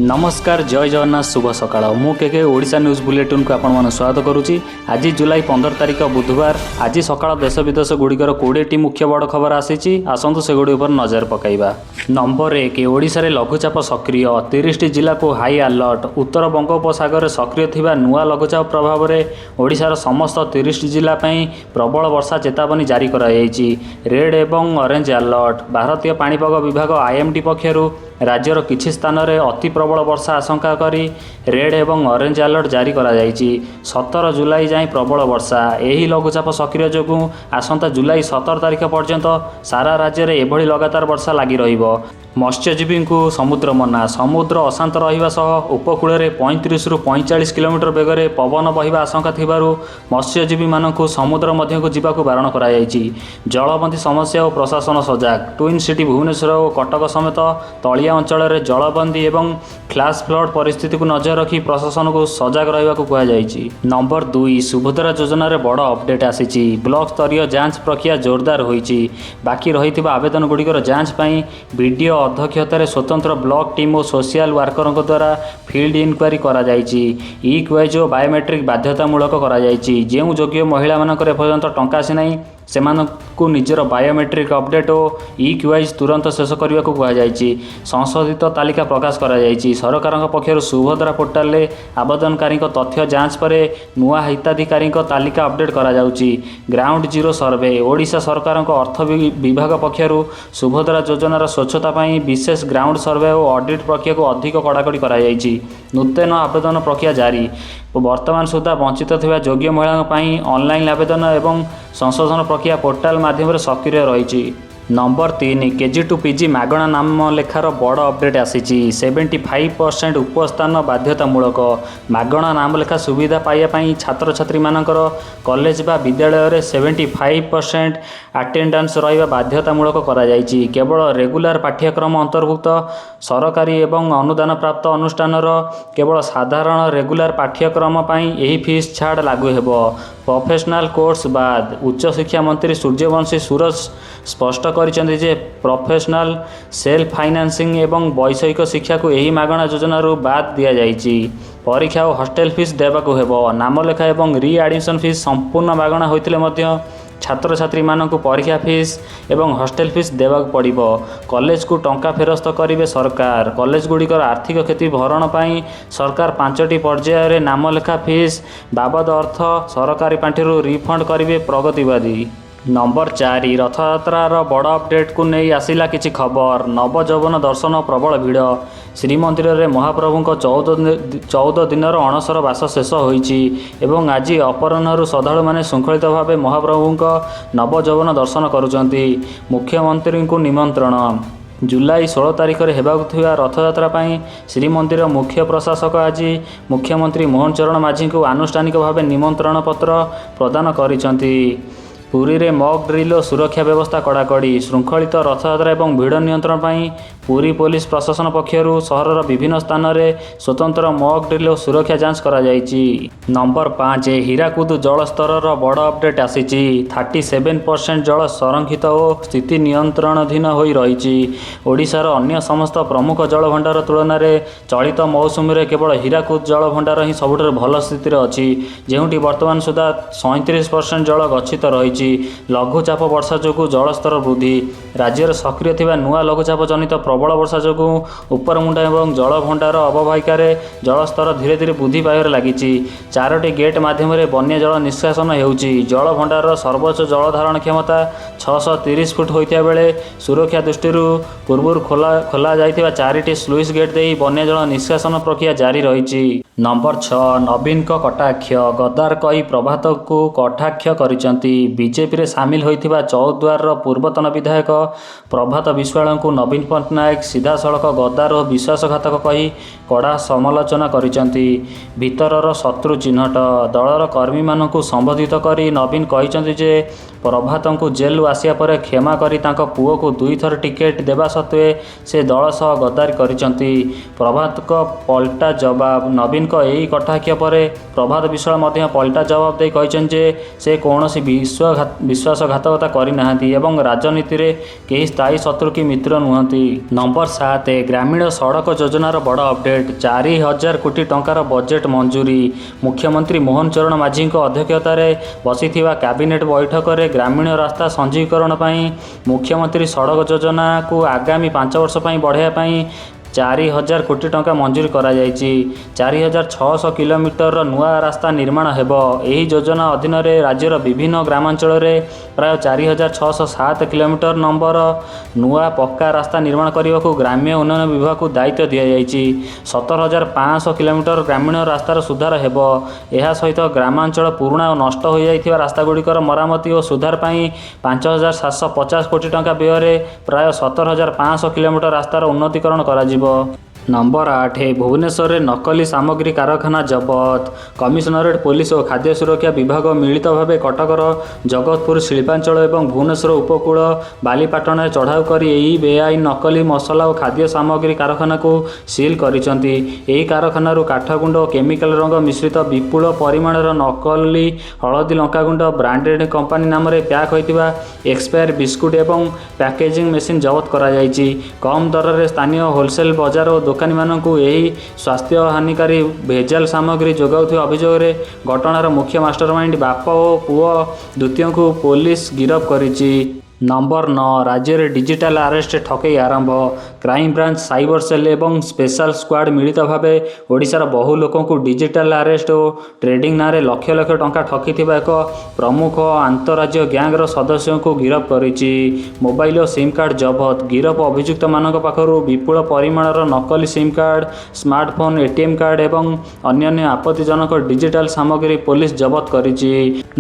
ନମସ୍କାର, ଜୟ ଜଗନ୍ନାଥ, ଶୁଭ ସକାଳ। ମୁଁ କେକେ, ଓଡ଼ିଶା ନ୍ୟୁଜ୍ ବୁଲେଟିନ୍କୁ ଆପଣମାନଙ୍କୁ ସ୍ୱାଗତ କରୁଛି। ଆଜି ଜୁଲାଇ 15 ତାରିଖ, ବୁଧବାର। ଆଜି ସକାଳ ଦେଶ ବିଦେଶ ଗୁଡ଼ିକର 20ଟି ମୁଖ୍ୟ ବଡ଼ ଖବର ଆସିଛି। ଆସନ୍ତୁ ସେଗୁଡ଼ିକ ଉପରେ ନଜର ପକାଇବା। ନମ୍ବର 1, ଓଡ଼ିଶାରେ ଲଘୁଚାପ ସକ୍ରିୟ, 30ଟି ଜିଲ୍ଲାକୁ ହାଇ ଆଲର୍ଟ। ଉତ୍ତର ବଙ୍ଗୋପସାଗରରେ ସକ୍ରିୟ ଥିବା ନୂଆ ଲଘୁଚାପ ପ୍ରଭାବରେ ଓଡ଼ିଶାର ସମସ୍ତ 30ଟି ଜିଲ୍ଲା ପାଇଁ ପ୍ରବଳ ବର୍ଷା ଚେତାବନୀ ଜାରି କରାଯାଇଛି। ରେଡ୍ ଏବଂ ଅରେଞ୍ଜ ଆଲର୍ଟ। ଭାରତୀୟ ପାଣିପାଗ ବିଭାଗ ଆଇଏମ୍ଡି ପକ୍ଷରୁ ରାଜ୍ୟର କିଛି ସ୍ଥାନରେ ଅତି ପ୍ରବଳ ବର୍ଷା ଆଶଙ୍କା କରି ରେଡ୍ ଏବଂ ଅରେଞ୍ଜ ଆଲର୍ଟ ଜାରି କରାଯାଇଛି। 17 ଜୁଲାଇ ଯାଏଁ ପ୍ରବଳ ବର୍ଷା। ଏହି ଲଘୁଚାପ ସକ୍ରିୟ ଯୋଗୁଁ ଆସନ୍ତା ଜୁଲାଇ 17 ତାରିଖ ପର୍ଯ୍ୟନ୍ତ ସାରା ରାଜ୍ୟରେ ଏଭଳି ଲଗାତାର ବର୍ଷା ଲାଗି ରହିବ। ମତ୍ସ୍ୟଜୀବୀଙ୍କୁ ସମୁଦ୍ର ମନା। ସମୁଦ୍ର ଅଶାନ୍ତ ରହିବା ସହ ଉପକୂଳରେ 35ରୁ 45 କିଲୋମିଟର ବେଗରେ ପବନ ବହିବା ଆଶଙ୍କା ଥିବାରୁ ମତ୍ସ୍ୟଜୀବୀମାନଙ୍କୁ ସମୁଦ୍ର ମଧ୍ୟକୁ ଯିବାକୁ ବାରଣ କରାଯାଇଛି। ଜଳବନ୍ଦୀ ସମସ୍ୟା ଓ ପ୍ରଶାସନ ସଜାଗ। ଟ୍ୱିନ୍ ସିଟି ଭୁବନେଶ୍ୱର ଓ କଟକ ସମେତ ତଳିଆ ଅଞ୍ଚଳରେ ଜଳବନ୍ଦୀ ଏବଂ ଫ୍ଲାସ୍ ଫ୍ଲଡ୍ ପରିସ୍ଥିତିକୁ ନଜର ରଖି ପ୍ରଶାସନକୁ ସଜାଗ ରହିବାକୁ କୁହାଯାଇଛି। ନମ୍ବର 2, ସୁଭଦ୍ରା ଯୋଜନାରେ ବଡ଼ ଅପଡେଟ୍ ଆସିଛି। ବ୍ଲକ ସ୍ତରୀୟ ଯାଞ୍ଚ ପ୍ରକ୍ରିୟା ଜୋରଦାର ହୋଇଛି। ବାକି ରହିଥିବା ଆବେଦନଗୁଡ଼ିକର ଯାଞ୍ଚ ପାଇଁ ବିଡିଓ ଅଧ୍ୟକ୍ଷତାରେ ସ୍ୱତନ୍ତ୍ର ବ୍ଲକ ଟିମ୍ ଓ ସୋସିଆଲ ୱାର୍କରଙ୍କ ଦ୍ୱାରା ଫିଲ୍ଡ ଇନକ୍ୱାରି କରାଯାଇଛି। ଇ କେୱାଇସି ଓ ବାୟୋମେଟ୍ରିକ୍ ବାଧ୍ୟତାମୂଳକ କରାଯାଇଛି। ଯେଉଁ ଯୋଗ୍ୟ ମହିଳାମାନଙ୍କର ଏପର୍ଯ୍ୟନ୍ତ ଟଙ୍କା ଆସିନାହିଁ, ସେମାନଙ୍କୁ ନିଜର ବାୟୋମେଟ୍ରିକ୍ ଅପଡେଟ୍ ଓ ଇ କେୱାଇସି ତୁରନ୍ତ ଶେଷ କରିବାକୁ କୁହାଯାଇଛି। ସଂଶୋଧିତ ତାଲିକା ପ୍ରକାଶ କରାଯାଇଛି। ସରକାରଙ୍କ ପକ୍ଷରୁ ସୁଭଦ୍ରା ପୋର୍ଟାଲରେ ଆବେଦନକାରୀଙ୍କ ତଥ୍ୟ ଯାଞ୍ଚ ପରେ ନୂଆ ହିତାଧିକାରୀଙ୍କ ତାଲିକା ଅପଡେଟ୍ କରାଯାଉଛି। Ground zero survey. ଓଡ଼ିଶା ସରକାରଙ୍କ ଅର୍ଥ ବିଭାଗ ପକ୍ଷରୁ ସୁଭଦ୍ରା ଯୋଜନାର ସ୍ୱଚ୍ଛତା ପାଇଁ ବିଶେଷ ଗ୍ରାଉଣ୍ଡ ସର୍ଭେ ଓ ଅଡିଟ୍ ପ୍ରକ୍ରିୟାକୁ ଅଧିକ କଡ଼ାକଡ଼ି କରାଯାଇଛି। ନୂତନ ଆବେଦନ ପ୍ରକ୍ରିୟା ଜାରି। ବର୍ତ୍ତମାନ ସୁଦ୍ଧା ବଞ୍ଚିତ ଥିବା ଯୋଗ୍ୟ ମହିଳାଙ୍କ ପାଇଁ ଅନଲାଇନ୍ ଆବେଦନ ଏବଂ ସଂଶୋଧନ ପ୍ରକ୍ରିୟା ପୋର୍ଟାଲ ମାଧ୍ୟମରେ ସକ୍ରିୟ ରହିଛି। ନମ୍ବର 3, କେଜି ଟୁ ପିଜି ମାଗଣା ନାମ ଲେଖାର ବଡ଼ ଅପଡେଟ୍ ଆସିଛି। 75% ଉପସ୍ଥାନ ବାଧ୍ୟତାମୂଳକ। ମାଗଣା ନାମଲେଖା ସୁବିଧା ପାଇବା ପାଇଁ ଛାତ୍ରଛାତ୍ରୀମାନଙ୍କର କଲେଜ ବା ବିଦ୍ୟାଳୟରେ 75% ଆଟେଣ୍ଡାନ୍ସ ରହିବା ବାଧ୍ୟତାମୂଳକ କରାଯାଇଛି। କେବଳ ରେଗୁଲାର ପାଠ୍ୟକ୍ରମ ଅନ୍ତର୍ଭୁକ୍ତ ସରକାରୀ ଏବଂ ଅନୁଦାନପ୍ରାପ୍ତ ଅନୁଷ୍ଠାନର କେବଳ ସାଧାରଣ ରେଗୁଲାର ପାଠ୍ୟକ୍ରମ ପାଇଁ ଏହି ଫିସ୍ ଛାଡ଼ ଲାଗୁ ହେବ। ପ୍ରଫେସନାଲ କୋର୍ସ ବାଦ। ଉଚ୍ଚଶିକ୍ଷା ମନ୍ତ୍ରୀ ସୂର୍ଯ୍ୟବଂଶୀ ସୂରଜ ସ୍ପଷ୍ଟ କରିଛନ୍ତି ଯେ ପ୍ରଫେସନାଲ, ସେଲ୍ଫ ଫାଇନାନ୍ସିଂ ଏବଂ ବୈଷୟିକ ଶିକ୍ଷାକୁ ଏହି ମାଗଣା ଯୋଜନାରୁ ବାଦ ଦିଆଯାଇଛି। ପରୀକ୍ଷା ଓ ହଷ୍ଟେଲ ଫିସ୍ ଦେବାକୁ ହେବ। ନାମଲେଖା ଏବଂ ରି ଆଡ଼ମିସନ୍ ଫିସ୍ ସମ୍ପୂର୍ଣ୍ଣ ମାଗଣା ହୋଇଥିଲେ ମଧ୍ୟ ଛାତ୍ରଛାତ୍ରୀମାନଙ୍କୁ ପରୀକ୍ଷା ଫିସ୍ ଏବଂ ହଷ୍ଟେଲ ଫିସ୍ ଦେବାକୁ ପଡ଼ିବ। କଲେଜକୁ ଟଙ୍କା ଫେରସ୍ତ କରିବେ ସରକାର। କଲେଜଗୁଡ଼ିକର ଆର୍ଥିକ କ୍ଷତି ଭରଣ ପାଇଁ ସରକାର ପାଞ୍ଚଟି ପର୍ଯ୍ୟାୟରେ ନାମଲେଖା ଫିସ୍ ବାବଦ ଅର୍ଥ ସରକାରୀ ପାଣ୍ଠିରୁ ରିଫଣ୍ଡ କରିବେ। ପ୍ରଗତିବାଦୀ। ନମ୍ବର 4, ରଥଯାତ୍ରାର ବଡ଼ ଅପଡେଟ୍କୁ ନେଇ ଆସିଲା କିଛି ଖବର। ନବଯୌବନ ଦର୍ଶନ, ପ୍ରବଳ ଭିଡ଼। ଶ୍ରୀମନ୍ଦିରରେ ମହାପ୍ରଭୁଙ୍କ 14 ଦିନର ଅଣସର ବାସ ଶେଷ ହୋଇଛି ଏବଂ ଆଜି ଅପରାହ୍ନରୁ ଶ୍ରଦ୍ଧାଳୁମାନେ ଶୃଙ୍ଖଳିତ ଭାବେ ମହାପ୍ରଭୁଙ୍କ ନବଯୌବନ ଦର୍ଶନ କରୁଛନ୍ତି। ମୁଖ୍ୟମନ୍ତ୍ରୀଙ୍କୁ ନିମନ୍ତ୍ରଣ। ଜୁଲାଇ 16 ତାରିଖରେ ହେବାକୁ ଥିବା ରଥଯାତ୍ରା ପାଇଁ ଶ୍ରୀମନ୍ଦିର ମୁଖ୍ୟ ପ୍ରଶାସକ ଆଜି ମୁଖ୍ୟମନ୍ତ୍ରୀ ମୋହନ ଚରଣ ମାଝୀଙ୍କୁ ଆନୁଷ୍ଠାନିକ ଭାବେ ନିମନ୍ତ୍ରଣ ପତ୍ର ପ୍ରଦାନ କରିଛନ୍ତି। ପୁରୀରେ ମକ୍ ଡ୍ରିଲ୍ ଓ ସୁରକ୍ଷା ବ୍ୟବସ୍ଥା କଡ଼ାକଡ଼ି। ଶୃଙ୍ଖଳିତ ରଥଯାତ୍ରା ଏବଂ ଭିଡ଼ ନିୟନ୍ତ୍ରଣ ପାଇଁ ପୁରୀ ପୋଲିସ ପ୍ରଶାସନ ପକ୍ଷରୁ ସହରର ବିଭିନ୍ନ ସ୍ଥାନରେ ସ୍ୱତନ୍ତ୍ର ମକ୍ ଡ୍ରିଲ୍ ଓ ସୁରକ୍ଷା ଯାଞ୍ଚ କରାଯାଇଛି। ନମ୍ବର 5, ହୀରାକୁଦ ଜଳସ୍ତରର ବଡ଼ ଅପଡେଟ୍ ଆସିଛି। 37% ଜଳ ସଂରକ୍ଷିତ ଓ ସ୍ଥିତି ନିୟନ୍ତ୍ରଣାଧୀନ ହୋଇ ରହିଛି। ଓଡ଼ିଶାର ଅନ୍ୟ ସମସ୍ତ ପ୍ରମୁଖ ଜଳଭଣ୍ଡାର ତୁଳନାରେ ଚଳିତ ମୌସୁମୀରେ କେବଳ ହୀରାକୁଦ ଜଳଭଣ୍ଡାର ହିଁ ସବୁଠାରୁ ଭଲ ସ୍ଥିତିରେ ଅଛି, ଯେଉଁଠି ବର୍ତ୍ତମାନ ସୁଦ୍ଧା 37% ଜଳ ଗଚ୍ଛିତ ରହିଛି। ଲଘୁଚାପ ବର୍ଷା ଯୋଗୁଁ ଜଳସ୍ତର ବୃଦ୍ଧି। ରାଜ୍ୟରେ ସକ୍ରିୟ ଥିବା ନୂଆ ଲଘୁଚାପ ଜନିତ ପ୍ରବଳ ବର୍ଷା ଯୋଗୁଁ ଉପରମୁଣ୍ଡ ଏବଂ ଜଳଭଣ୍ଡାର ଅବବାହିକାରେ ଜଳସ୍ତର ଧୀରେ ଧୀରେ ବୃଦ୍ଧି ପାଇବାରେ ଲାଗିଛି। ଚାରୋଟି ଗେଟ୍ ମାଧ୍ୟମରେ ବନ୍ୟା ଜଳ ନିଷ୍କାସନ ହେଉଛି। ଜଳଭଣ୍ଡାରର ସର୍ବୋଚ୍ଚ ଜଳ ଧାରଣ କ୍ଷମତା 630 ଫୁଟ ହୋଇଥିବା ବେଳେ ସୁରକ୍ଷା ଦୃଷ୍ଟିରୁ ପୂର୍ବରୁ ଖୋଲା ଯାଇଥିବା ଚାରିଟି ସ୍ଲୁଇସ୍ ଗେଟ୍ ଦେଇ ବନ୍ୟା ଜଳ ନିଷ୍କାସନ ପ୍ରକ୍ରିୟା ଜାରି ରହିଛି। ନମ୍ବର 6, ନବୀନଙ୍କ କଟାକ୍ଷ। ଗଦ୍ଦାର କହି ପ୍ରଭାତଙ୍କୁ କଟାକ୍ଷ କରିଛନ୍ତି। ବିଜେପିରେ ସାମିଲ ହୋଇଥିବା ଚୌଦ୍ୱାରର ପୂର୍ବତନ ବିଧାୟକ ପ୍ରଭାତ ବିଶ୍ୱାଳଙ୍କୁ ନବୀନ ପଟ୍ଟନାୟକ ସିଧାସଳଖ ଗଦ୍ଦାର ଓ ବିଶ୍ୱାସଘାତକ କହି କଡ଼ା ସମାଲୋଚନା କରିଛନ୍ତି। ଭିତରର ଶତ୍ରୁ ଚିହ୍ନଟ। ଦଳର କର୍ମୀମାନଙ୍କୁ ସମ୍ବୋଧିତ କରି ନବୀନ କହିଛନ୍ତି ଯେ ପ୍ରଭାତଙ୍କୁ ଜେଲରୁ ଆସିବା ପରେ କ୍ଷମା କରି ତାଙ୍କ ପୁଅକୁ ଦୁଇଥର ଟିକେଟ୍ ଦେବା ସତ୍ତ୍ୱେ ସେ ଦଳ ସହ ଗଦ୍ଦାରୀ କରିଛନ୍ତି। ପ୍ରଭାତଙ୍କ ପଲଟା ଜବାବ। ନବୀନଙ୍କ ଏହି କଟାକ୍ଷ ପରେ ପ୍ରଭାତ ବିଶ୍ୱାଳ ମଧ୍ୟ ପଲଟା ଜବାବ ଦେଇ କହିଛନ୍ତି ଯେ ସେ କୌଣସି ବିଶ୍ୱାସଘାତକତା କରିନାହାନ୍ତି ଏବଂ ରାଜନୀତିରେ କେହି ସ୍ଥାୟୀ ଶତ୍ରୁ କି ମିତ୍ର ନୁହନ୍ତି। ନମ୍ବର 7, ଗ୍ରାମୀଣ ସଡ଼କ ଯୋଜନାର ବଡ଼ ଅପଡେଟ୍। ଅପଡେଟ୍। 4,000 କୋଟି ଟଙ୍କାର ବଜେଟ୍ ମଞ୍ଜୁରୀ। ମୁଖ୍ୟମନ୍ତ୍ରୀ ମୋହନ ଚରଣ ମାଝୀଙ୍କ ଅଧ୍ୟକ୍ଷତାରେ ବସିଥିବା କ୍ୟାବିନେଟ୍ ବୈଠକରେ ଗ୍ରାମୀଣ ରାସ୍ତା ସଂଯୋଗୀକରଣ ପାଇଁ ମୁଖ୍ୟମନ୍ତ୍ରୀ ସଡ଼କ ଯୋଜନାକୁ ଆଗାମୀ 5 ବର୍ଷ ପାଇଁ ବଢ଼ାଇବା ପାଇଁ 4,000 କୋଟି ଟଙ୍କା ମଞ୍ଜୁରୀ କରାଯାଇଛି। 4,600 କିଲୋମିଟରର ନୂଆ ରାସ୍ତା ନିର୍ମାଣ ହେବ। ଏହି ଯୋଜନା ଅଧୀନରେ ରାଜ୍ୟର ବିଭିନ୍ନ ଗ୍ରାମାଞ୍ଚଳରେ ପ୍ରାୟ 4,607 କିଲୋମିଟର ନମ୍ବର ନୂଆ ପକ୍କା ରାସ୍ତା ନିର୍ମାଣ କରିବାକୁ ଗ୍ରାମ୍ୟ ଉନ୍ନୟନ ବିଭାଗକୁ ଦାୟିତ୍ୱ ଦିଆଯାଇଛି। 17,500 କିଲୋମିଟର ଗ୍ରାମୀଣ ରାସ୍ତାର ସୁଧାର ହେବ। ଏହା ସହିତ ଗ୍ରାମାଞ୍ଚଳ ପୁରୁଣା ଓ ନଷ୍ଟ ହୋଇଯାଇଥିବା ରାସ୍ତାଗୁଡ଼ିକର ମରାମତି ଓ ସୁଧାର ପାଇଁ 5,750 କୋଟି ଟଙ୍କା ବ୍ୟୟରେ ପ୍ରାୟ 17,500 କିଲୋମିଟର ରାସ୍ତାର ଉନ୍ନତିକରଣ କରାଯିବ। ନମ୍ବର 8, ଭୁବନେଶ୍ୱରରେ ନକଲି ସାମଗ୍ରୀ କାରଖାନା ଜବତ। କମିଶନରେଟ୍ ପୋଲିସ ଓ ଖାଦ୍ୟ ସୁରକ୍ଷା ବିଭାଗ ମିଳିତ ଭାବେ କଟକର ଜଗତପୁର ଶିଳ୍ପାଞ୍ଚଳ ଏବଂ ଭୁବନେଶ୍ୱର ଉପକୂଳ ବାଲିପାଟଣାରେ ଚଢ଼ାଉ କରି ଏହି ବେଆଇନ ନକଲି ମସଲା ଓ ଖାଦ୍ୟ ସାମଗ୍ରୀ କାରଖାନାକୁ ସିଲ୍ କରିଛନ୍ତି। ଏହି କାରଖାନାରୁ କାଠଗୁଣ୍ଡ ଓ କେମିକାଲ ରଙ୍ଗ ମିଶ୍ରିତ ବିପୁଳ ପରିମାଣର ନକଲି ହଳଦୀ, ଲଙ୍କାଗୁଣ୍ଡ, ବ୍ରାଣ୍ଡେଡ୍ କମ୍ପାନୀ ନାମରେ ପ୍ୟାକ୍ ହୋଇଥିବା ଏକ୍ସପାୟାର ବିସ୍କୁଟ ଏବଂ ପ୍ୟାକେଜିଂ ମେସିନ୍ ଜବତ କରାଯାଇଛି। କମ୍ ଦରରେ ସ୍ଥାନୀୟ ହୋଲସେଲ ବଜାର ଓ ଦୋକାନୀମାନଙ୍କୁ ଏହି ସ୍ୱାସ୍ଥ୍ୟ ହାନିକାରୀ ଭେଜାଲ ସାମଗ୍ରୀ ଯୋଗାଉଥିବା ଅଭିଯୋଗରେ ଘଟଣାର ମୁଖ୍ୟ ମାଷ୍ଟରମାଇଣ୍ଡ ବାପ ଓ ପୁଅ ଦ୍ୱିତୀୟଙ୍କୁ ପୋଲିସ ଗିରଫ କରିଛି। ନମ୍ବର 9, ରାଜ୍ୟରେ ଡିଜିଟାଲ ଆରେଷ୍ଟ ଠକେଇ ଆରମ୍ଭ। କ୍ରାଇମବ୍ରାଞ୍ଚ, ସାଇବର ସେଲ୍ ଏବଂ ସ୍ପେଶାଲ ସ୍କ୍ୱାଡ୍ ମିଳିତ ଭାବେ ଓଡ଼ିଶାର ବହୁ ଲୋକଙ୍କୁ ଡିଜିଟାଲ ଆରେଷ୍ଟ ଓ ଟ୍ରେଡିଂ ନାଁରେ ଲକ୍ଷ ଲକ୍ଷ ଟଙ୍କା ଠକିଥିବା ଏକ ପ୍ରମୁଖ ଆନ୍ତଃରାଜ୍ୟ ଗ୍ୟାଙ୍ଗର ସଦସ୍ୟଙ୍କୁ ଗିରଫ କରିଛି। ମୋବାଇଲ ଓ ସିମ୍ କାର୍ଡ ଜବତ। ଗିରଫ ଅଭିଯୁକ୍ତମାନଙ୍କ ପାଖରୁ ବିପୁଳ ପରିମାଣର ନକଲି sim card, smartphone, ATM card ଏବଂ ଅନ୍ୟାନ୍ୟ ଆପତ୍ତିଜନକ ଡିଜିଟାଲ ସାମଗ୍ରୀ ପୋଲିସ ଜବତ କରିଛି।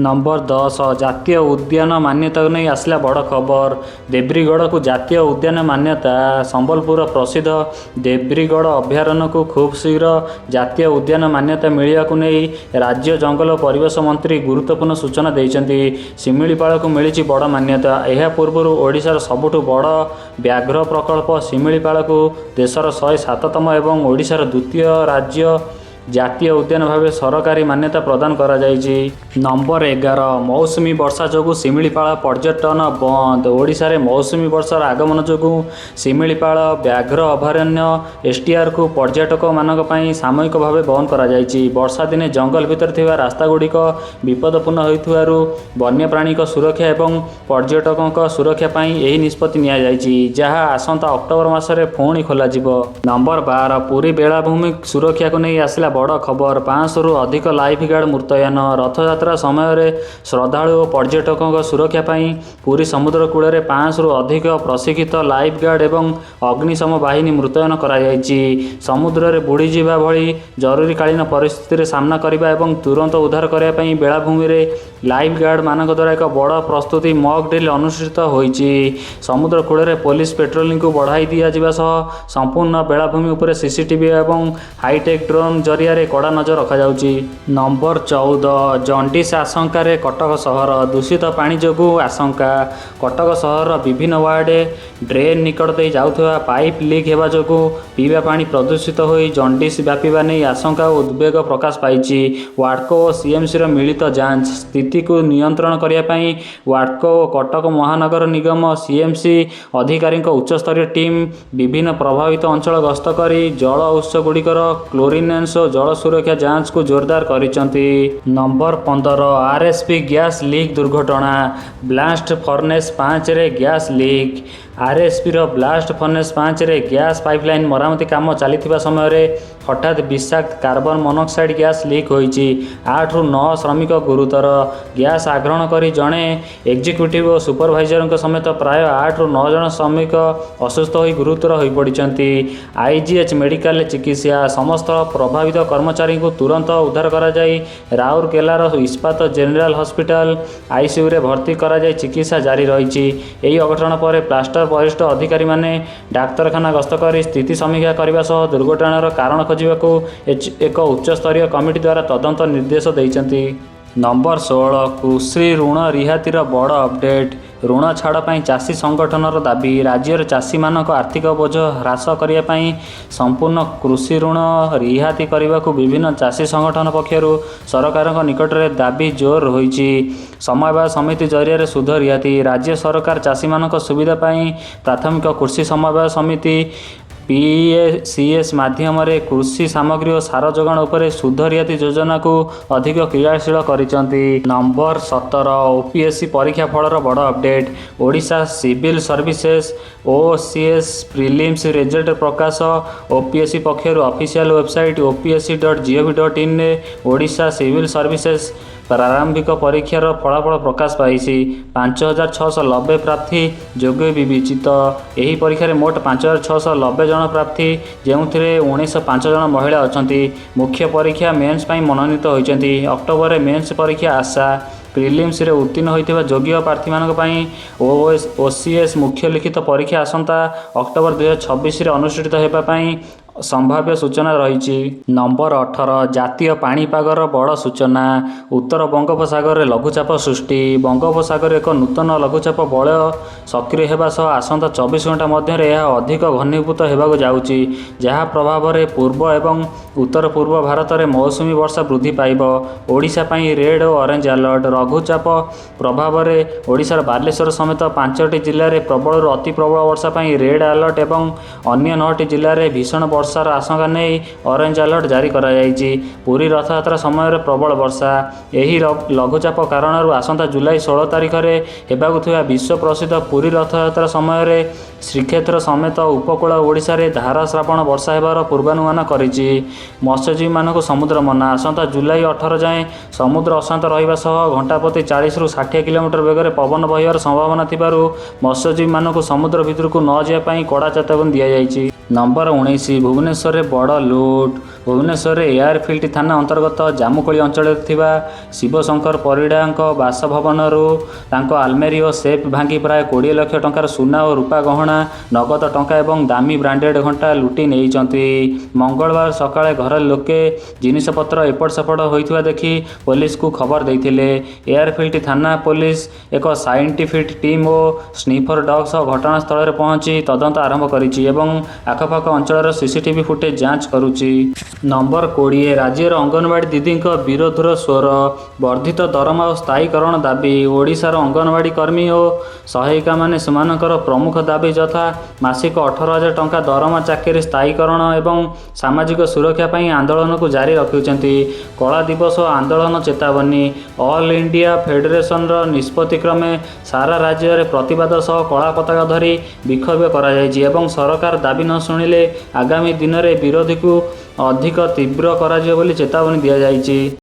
ନମ୍ବର 10, ଜାତୀୟ ଉଦ୍ୟାନ ମାନ୍ୟତାକୁ ନେଇ ଆସିଲା ବଡ଼ ଖବର। ଦେବ୍ରିଗଡ଼କୁ ଜାତୀୟ ଉଦ୍ୟାନ ମାନ୍ୟତା। ସମ୍ବଲପୁରର ପ୍ରସିଦ୍ଧ ଦେବ୍ରିଗଡ଼ ଅଭୟାରଣ୍ୟକୁ ଖୁବ୍ ଶୀଘ୍ର ଜାତୀୟ ଉଦ୍ୟାନ ମାନ୍ୟତା ମିଳିବାକୁ ନେଇ ରାଜ୍ୟ ଜଙ୍ଗଲ ଓ ପରିବେଶ ମନ୍ତ୍ରୀ ଗୁରୁତ୍ୱପୂର୍ଣ୍ଣ ସୂଚନା ଦେଇଛନ୍ତି। ଶିମିଳିପାଳକୁ ମିଳିଛି ବଡ଼ ମାନ୍ୟତା। ଏହା ପୂର୍ବରୁ ଓଡ଼ିଶାର ସବୁଠୁ ବଡ଼ ବ୍ୟାଘ୍ର ପ୍ରକଳ୍ପ ଶିମିଳିପାଳକୁ ଦେଶର 107ତମ ଏବଂ ଓଡ଼ିଶାର ଦ୍ୱିତୀୟ ରାଜ୍ୟ ଜାତୀୟ ଉଦ୍ୟାନ ଭାବେ ସରକାରୀ ମାନ୍ୟତା ପ୍ରଦାନ କରାଯାଇଛି। ନମ୍ବର 11, ମୌସୁମୀ ବର୍ଷା ଯୋଗୁଁ ଶିମିଳିପାଳ ପର୍ଯ୍ୟଟନ ବନ୍ଦ। ଓଡ଼ିଶାରେ ମୌସୁମୀ ବର୍ଷାର ଆଗମନ ଯୋଗୁଁ ଶିମିଳିପାଳ ବ୍ୟାଘ୍ର ଅଭୟାରଣ୍ୟ ଏସ୍ଟିଆର୍କୁ ପର୍ଯ୍ୟଟକମାନଙ୍କ ପାଇଁ ସାମୟିକ ଭାବେ ବନ୍ଦ କରାଯାଇଛି। ବର୍ଷା ଦିନେ ଜଙ୍ଗଲ ଭିତରେ ଥିବା ରାସ୍ତାଗୁଡ଼ିକ ବିପଦପୂର୍ଣ୍ଣ ହେଉଥିବାରୁ ବନ୍ୟପ୍ରାଣୀଙ୍କ ସୁରକ୍ଷା ଏବଂ ପର୍ଯ୍ୟଟକଙ୍କ ସୁରକ୍ଷା ପାଇଁ ଏହି ନିଷ୍ପତ୍ତି ନିଆଯାଇଛି, ଯାହା ଆସନ୍ତା ଅକ୍ଟୋବର ମାସରେ ପୁଣି ଖୋଲାଯିବ। ନମ୍ବର 12, ପୁରୀ ବେଳାଭୂମି ସୁରକ୍ଷାକୁ ନେଇ ଆସିଲା ବଡ଼ ଖବର। 500ରୁ ଅଧିକ ଲାଇଫ୍ ଗାର୍ଡ ମୁତୟନ। ରଥଯାତ୍ରା ସମୟରେ ଶ୍ରଦ୍ଧାଳୁ ଓ ପର୍ଯ୍ୟଟକଙ୍କ ସୁରକ୍ଷା ପାଇଁ ପୁରୀ ସମୁଦ୍ର କୂଳରେ 500ରୁ ଅଧିକ ପ୍ରଶିକ୍ଷିତ ଲାଇଫ୍ ଗାର୍ଡ ଏବଂ ଅଗ୍ନିଶମ ବାହିନୀ ମୁତୟନ କରାଯାଇଛି। ସମୁଦ୍ରରେ ବୁଡ଼ିଯିବା ଭଳି ଜରୁରୀକାଳୀନ ପରିସ୍ଥିତିରେ ସାମ୍ନା କରିବା ଏବଂ ତୁରନ୍ତ ଉଦ୍ଧାର କରିବା ପାଇଁ ବେଳାଭୂମିରେ ଲାଇଫ୍ ଗାର୍ଡମାନଙ୍କ ଦ୍ୱାରା ଏକ ବଡ଼ ପ୍ରସ୍ତୁତି ମକ୍ ଡ୍ରିଲ୍ ଅନୁଷ୍ଠିତ ହୋଇଛି। ସମୁଦ୍ର କୂଳରେ ପୋଲିସ ପେଟ୍ରୋଲିଂକୁ ବଢ଼ାଇ ଦିଆଯିବା ସହ ସମ୍ପୂର୍ଣ୍ଣ ବେଳାଭୂମି ଉପରେ ସିସିଟିଭି ଏବଂ ହାଇଟେକ୍ ଡ୍ରୋନ୍ ଜରିଆରେ କଡ଼ା ନଜର ରଖାଯାଉଛି। ନମ୍ବର 14, ଜଣ୍ଡିସ୍ ଆଶଙ୍କାରେ କଟକ ସହର। ଦୂଷିତ ପାଣି ଯୋଗୁଁ ଆଶଙ୍କା। କଟକ ସହରର ବିଭିନ୍ନ ୱାର୍ଡ ଡ୍ରେନ୍ ନିକଟ ଦେଇ ଯାଉଥିବା ପାଇପ୍ ଲିକ୍ ହେବା ଯୋଗୁଁ ପିଇବା ପାଣି ପ୍ରଦୂଷିତ ହୋଇ ଜଣ୍ଡିସ୍ ବ୍ୟାପିବା ନେଇ ଆଶଙ୍କା ଓ ଉଦ୍ବେଗ ପ୍ରକାଶ ପାଇଛି। ୱାଟ୍କୋ ଓ ସିଏମ୍ସିର ମିଳିତ ଯାଞ୍ଚ। ସ୍ଥିତିକୁ ନିୟନ୍ତ୍ରଣ କରିବା ପାଇଁ ୱାଟ୍କୋ ଓ କଟକ ମହାନଗର ନିଗମ ସିଏମ୍ସି ଅଧିକାରୀଙ୍କ ଉଚ୍ଚସ୍ତରୀୟ ଟିମ୍ ବିଭିନ୍ନ ପ୍ରଭାବିତ ଅଞ୍ଚଳ ଗସ୍ତ କରି ଜଳ ଉତ୍ସଗୁଡ଼ିକର କ୍ଲୋରିନେସନ୍ ଓ ଜଳ ସୁରକ୍ଷା ଯାଞ୍ଚକୁ ଜୋରଦାର କରିଛନ୍ତି। ନମ୍ବର 15, ଆର୍ଏସ୍ପି ଗ୍ୟାସ୍ ଲିକ୍ ଦୁର୍ଘଟଣା। ବ୍ଲାଷ୍ଟ ଫର୍ନେସ୍ 5ରେ ଗ୍ୟାସ୍ ଲିକ୍। ଆର୍ଏସ୍ପିର ବ୍ଲାଷ୍ଟ ଫର୍ନେସ୍ 5ରେ ଗ୍ୟାସ୍ ପାଇପଲାଇନ୍ ମରାମତି କାମ ଚାଲିଥିବା ସମୟରେ ହଠାତ୍ ବିଷାକ୍ତ କାର୍ବନ ମନୋକ୍ସାଇଡ୍ ଗ୍ୟାସ୍ ଲିକ୍ ହୋଇଛି। 8ରୁ 9 ଶ୍ରମିକ ଗୁରୁତର। ଗ୍ୟାସ୍ ଆଘ୍ରାଣ କରି ଜଣେ ଏକ୍ଜିକ୍ୟୁଟିଭ୍ ଓ ସୁପରଭାଇଜରଙ୍କ ସମେତ ପ୍ରାୟ 8ରୁ 9 ଜଣ ଶ୍ରମିକ ଅସୁସ୍ଥ ହୋଇ ଗୁରୁତର ହୋଇପଡ଼ିଛନ୍ତି। ଆଇଜିଏଚ୍ ମେଡିକାଲରେ ଚିକିତ୍ସା। ସମସ୍ତ ପ୍ରଭାବିତ କର୍ମଚାରୀଙ୍କୁ ତୁରନ୍ତ ଉଦ୍ଧାର କରାଯାଇ ରାଉରକେଲାର ଇସ୍ପାତ ଜେନେରାଲ ହସ୍ପିଟାଲ ଆଇସିୟୁରେ ଭର୍ତ୍ତି କରାଯାଇ ଚିକିତ୍ସା ଜାରି ରହିଛି। ଏହି ଅଘଟଣ ପରେ ପ୍ଲାଣ୍ଟର ବରିଷ୍ଠ ଅଧିକାରୀମାନେ ଡାକ୍ତରଖାନା ଗସ୍ତ କରି ସ୍ଥିତି ସମୀକ୍ଷା କରିବା ସହ ଦୁର୍ଘଟଣାର କାରଣ ଖୋଜିବାକୁ ଏକ ଉଚ୍ଚସ୍ତରୀୟ କମିଟି ଦ୍ୱାରା ତଦନ୍ତ ନିର୍ଦ୍ଦେଶ ଦେଇଛନ୍ତି। ନମ୍ବର 16, କୃଷି ଋଣ ରିହାତିର ବଡ଼ ଅପଡେଟ୍। ଋଣ ଛାଡ଼ ପାଇଁ ଚାଷୀ ସଂଗଠନର ଦାବି। ରାଜ୍ୟରେ ଚାଷୀମାନଙ୍କ ଆର୍ଥିକ ବୋଝ ହ୍ରାସ କରିବା ପାଇଁ ସମ୍ପୂର୍ଣ୍ଣ କୃଷି ଋଣ ରିହାତି କରିବାକୁ ବିଭିନ୍ନ ଚାଷୀ ସଂଗଠନ ପକ୍ଷରୁ ସରକାରଙ୍କ ନିକଟରେ ଦାବି ଜୋର ହୋଇଛି। ସମବାୟ ସମିତି ଜରିଆରେ ସୁଧ ରିହାତି। ରାଜ୍ୟ ସରକାର ଚାଷୀମାନଙ୍କ ସୁବିଧା ପାଇଁ ପ୍ରାଥମିକ କୃଷି ସମବାୟ ସମିତି ପିଏସିଏସ୍ ମାଧ୍ୟମରେ କୃଷି ସାମଗ୍ରୀ ଓ ସାର ଯୋଗାଣ ଉପରେ ସୁଧ ରିହାତି ଯୋଜନାକୁ ଅଧିକ କ୍ରିୟାଶୀଳ କରିଛନ୍ତି। ନମ୍ବର 17, ଓପିଏସ୍ସି ପରୀକ୍ଷା ଫଳର ବଡ଼ update. Odisha civil services OCS prelims result ପ୍ରକାଶ। ଓପିଏସ୍ସି ପକ୍ଷରୁ ଅଫିସିଆଲ ୱେବସାଇଟ୍ opsc.gov.inରେ ଓଡ଼ିଶା ସିଭିଲ ସର୍ଭିସେସ୍ ପ୍ରାରମ୍ଭିକ ପରୀକ୍ଷାର ଫଳାଫଳ ପ୍ରକାଶ ପାଇଛି। 5690 ପ୍ରାର୍ଥୀ ଯୋଗ୍ୟ ବିବେଚିତ। ଏହି ପରୀକ୍ଷାରେ ମୋଟ 5690 ଜଣ ପ୍ରାର୍ଥୀ, ଯେଉଁଥିରେ 1905 ଜଣ ମହିଳା ଅଛନ୍ତି, ମୁଖ୍ୟ ପରୀକ୍ଷା ମେନ୍ସ ପାଇଁ ମନୋନୀତ ହୋଇଛନ୍ତି। ଅକ୍ଟୋବରରେ ମେନ୍ସ ପରୀକ୍ଷା ଆଶା। ପ୍ରିଲିମ୍ସରେ ଉତ୍ତୀର୍ଣ୍ଣ ହୋଇଥିବା ଯୋଗ୍ୟ ପ୍ରାର୍ଥୀମାନଙ୍କ ପାଇଁ ଓସିଏସ୍ ମୁଖ୍ୟ ଲିଖିତ ପରୀକ୍ଷା ଆସନ୍ତା ଅକ୍ଟୋବର 2026ରେ ଅନୁଷ୍ଠିତ ହେବା ପାଇଁ ସମ୍ଭାବ୍ୟ ସୂଚନା ରହିଛି। ନମ୍ବର 18, ଜାତୀୟ ପାଣିପାଗର ବଡ଼ ସୂଚନା। ଉତ୍ତର ବଙ୍ଗୋପସାଗରରେ ଲଘୁଚାପ ସୃଷ୍ଟି। ବଙ୍ଗୋପସାଗରରେ ଏକ ନୂତନ ଲଘୁଚାପ ବଳୟ ସକ୍ରିୟ ହେବା ସହ ଆସନ୍ତା 24 ଘଣ୍ଟା ମଧ୍ୟରେ ଏହା ଅଧିକ ଘନୀଭୂତ ହେବାକୁ ଯାଉଛି, ଯାହା ପ୍ରଭାବରେ ପୂର୍ବ ଏବଂ ଉତ୍ତର ପୂର୍ବ ଭାରତରେ ମୌସୁମୀ ବର୍ଷା ବୃଦ୍ଧି ପାଇବ। ଓଡ଼ିଶା ପାଇଁ ରେଡ୍ ଓ ଅରେଞ୍ଜ ଆଲର୍ଟ। ଲଘୁଚାପ ପ୍ରଭାବରେ ଓଡ଼ିଶାର ବାଲେଶ୍ୱର ସମେତ ପାଞ୍ଚଟି ଜିଲ୍ଲାରେ ପ୍ରବଳରୁ ଅତି ପ୍ରବଳ ବର୍ଷା ପାଇଁ ରେଡ୍ ଆଲର୍ଟ ଏବଂ ଅନ୍ୟ ନଅଟି ଜିଲ୍ଲାରେ ଭୀଷଣ ବର୍ଷାର ଆଶଙ୍କା ନେଇ ଅରେଞ୍ଜ ଆଲର୍ଟ ଜାରି କରାଯାଇଛି। ପୁରୀ ରଥଯାତ୍ରା ସମୟରେ ପ୍ରବଳ ବର୍ଷା। ଏହି ଲଘୁଚାପ କାରଣରୁ ଆସନ୍ତା ଜୁଲାଇ 16 ତାରିଖରେ ହେବାକୁ ଥିବା ବିଶ୍ୱ ପ୍ରସିଦ୍ଧ ପୁରୀ ରଥଯାତ୍ରା ସମୟରେ ଶ୍ରୀକ୍ଷେତ୍ର ସମେତ ଉପକୂଳ ଓଡ଼ିଶାରେ ଧାରା ଶ୍ରାବଣ ବର୍ଷା ହେବାର ପୂର୍ବାନୁମାନ କରିଛି। ମତ୍ସ୍ୟଜୀବୀମାନଙ୍କୁ ସମୁଦ୍ର ମନା। ଆସନ୍ତା ଜୁଲାଇ 18 ଯାଏଁ ସମୁଦ୍ର ଅଶାନ୍ତ ରହିବା ସହ ଘଣ୍ଟାପ୍ରତି 40ରୁ 60 କିଲୋମିଟର ବେଗରେ ପବନ ବହିବାର ସମ୍ଭାବନା ଥିବାରୁ ମତ୍ସ୍ୟଜୀବୀମାନଙ୍କୁ ସମୁଦ୍ର ଭିତରକୁ ନ ଯିବା ପାଇଁ କଡ଼ା ଚେତାବନୀ ଦିଆଯାଇଛି। ନମ୍ବର 19, ଭୁବନେଶ୍ୱରରେ ବଡ଼ ଲୁଟ୍। ଭୁବନେଶ୍ୱରରେ ଏୟାରଫିଲ୍ଡ ଥାନା ଅନ୍ତର୍ଗତ ଜାମୁକୋଳି ଅଞ୍ଚଳରେ ଥିବା ଶିବଶଙ୍କର ପରିଡ଼ାଙ୍କ ବାସଭବନରୁ ତାଙ୍କ ଆଲମାରୀ ଓ ସେଫ୍ ଭାଙ୍ଗି ପ୍ରାୟ 20 ଲକ୍ଷ ଟଙ୍କାର ସୁନା ଓ ରୂପା ଗହଣା, ନଗଦ ଟଙ୍କା ଏବଂ ଦାମୀ ବ୍ରାଣ୍ଡେଡ୍ ଘଣ୍ଟା ଲୁଟି ନେଇଛନ୍ତି। ମଙ୍ଗଳବାର ସକାଳେ ଘର ଲୋକେ ଜିନିଷପତ୍ର ଏପଟ ସେପଟ ହୋଇଥିବା ଦେଖି ପୋଲିସକୁ ଖବର ଦେଇଥିଲେ। ଏୟାରଫିଲ୍ଡ ଥାନା ପୋଲିସ ଏକ ସାଇଣ୍ଟିଫିକ୍ ଟିମ୍ ଓ ସ୍ନିଫର ଡଗ୍ ସହ ଘଟଣାସ୍ଥଳରେ ପହଞ୍ଚି ତଦନ୍ତ ଆରମ୍ଭ କରିଛି ଏବଂ ଆଖପାଖ ଅଞ୍ଚଳର ସିସିଟିଭି ଫୁଟେଜ୍ ଯାଞ୍ଚ କରୁଛି। ନମ୍ବର 20, ରାଜ୍ୟର ଅଙ୍ଗନବାଡ଼ି ଦିଦିଙ୍କ ବିରୋଧର ସ୍ୱର। ବର୍ଦ୍ଧିତ ଦରମା ଓ ସ୍ଥାୟୀକରଣ ଦାବି। ଓଡ଼ିଶାର ଅଙ୍ଗନବାଡ଼ି କର୍ମୀ ଓ ସହାୟିକାମାନେ ସେମାନଙ୍କର ପ୍ରମୁଖ ଦାବି ଯଥା ମାସିକ 18,000 ଟଙ୍କା ଦରମା, ଚାକିରି ସ୍ଥାୟୀକରଣ ଏବଂ ସାମାଜିକ ସୁରକ୍ଷା ପାଇଁ ଆନ୍ଦୋଳନକୁ ଜାରି ରଖିଛନ୍ତି। କଳା ଦିବସ ଓ ଆନ୍ଦୋଳନ ଚେତାବନୀ। ଅଲ୍ ଇଣ୍ଡିଆ ଫେଡେରେସନର ନିଷ୍ପତ୍ତି କ୍ରମେ ସାରା ରାଜ୍ୟରେ ପ୍ରତିବାଦ ସହ କଳା ପତାକା ଧରି ବିକ୍ଷୋଭ କରାଯାଇଛି ଏବଂ ସରକାର ଦାବି ନ ଶୁଣିଲେ ଆଗାମୀ ଦିନରେ ବିରୋଧକୁ ଅଧିକ ତୀବ୍ର କରାଯିବ ବୋଲି ଚେତାବନୀ ଦିଆଯାଇଛି।